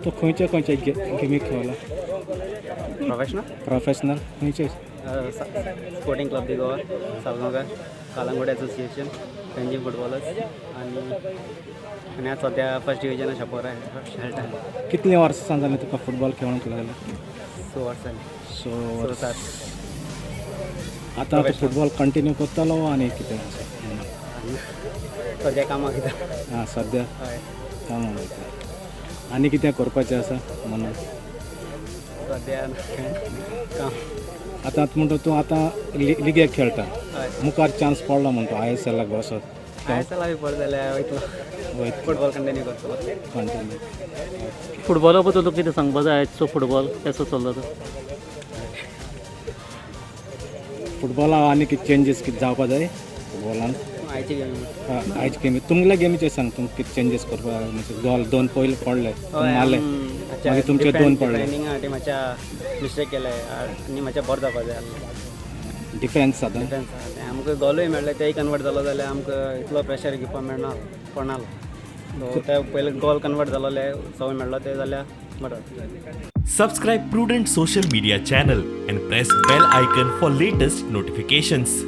तूं खंयच्या खंयच्या गेमीक खेळला? प्रोफेशनल. प्रोफेशनल खंयचे? स्पोर्टिंग क्लब दी गोवा, सालगांवकार, कालांगुट एसोसिएशन, पेंजीम फुटबॉलर्स आनी आनी आतां सद्या फर्स्ट डिविजन शापोरा खेळटा. कितलीं वर्सां जालीं तुका फुटबॉल खेळूंक लागले? 6 वर्सां. सो स सात. आतां तूं फुटबॉल कंटिन्यू करतलो आनी कितें आसा? आनी सद्या कामाक वयता. आं, सद्या हय. कामाक वयता. आनी कितें करपाचें आसा म्हणून? सद्या काम. आतां म्हणटा तूं आतां लिगेक खेळटा. हय. मुखार चान्स पडलो म्हणटा आयएसएलाक वचत? आयएसएला बी पडले जाल्यार वयतलो. वयत. फुटबॉल कंटिन्यू करतलो. कंटिन्यू. फुटबॉला बद्दल तुका कितें सांगपा जाय? आयचो फुटबॉल कसो चल्ला तो? फुटबॉला आनी कितें चेंजीस कितें जावपा जाय फुटबॉलान? आयची गेम? आयज गेमी, तुमगेल्या गेमीचेर सांग, तुमकां कितें चेंजीस करपाक, म्हणजे गोल दोन पयले पडले, मारले, मागीर तुमचे दोन पडले. डिफेंडिंगा ती मातशा मिस्टेक केले आनी मातशें बरें जावपा जाय आसलें. डिफेन्स आतां. डिफेन्स आमकां गोलूय मेळ्ळे, तेय कन्वर्ट जालो जाल्यार आमकां इतलो प्रेशर घेवपाक मेळना पडनालो. सो ते पयले गोल कन्वर्ट जालोले सवय मेळ्ळो ते जाल्यार बरो. Subscribe Prudent Social Media channel and press bell icon for latest notifications.